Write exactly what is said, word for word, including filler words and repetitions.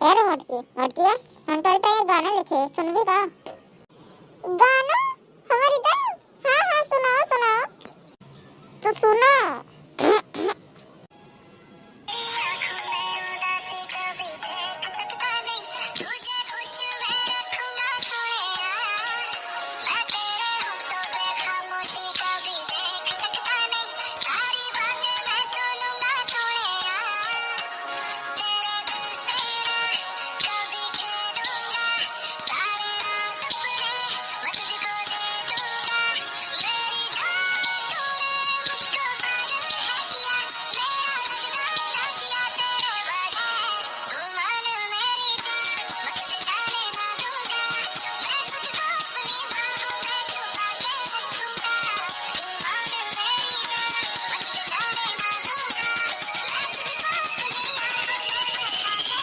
ए रे मोटकी, मोटकिया, हम तोरी ताई एक गाना लिखे, सुनबी का? गाना? हमारी ताई? हाँ, हाँ, सुनाओ, सुनाओ। तो सुनो।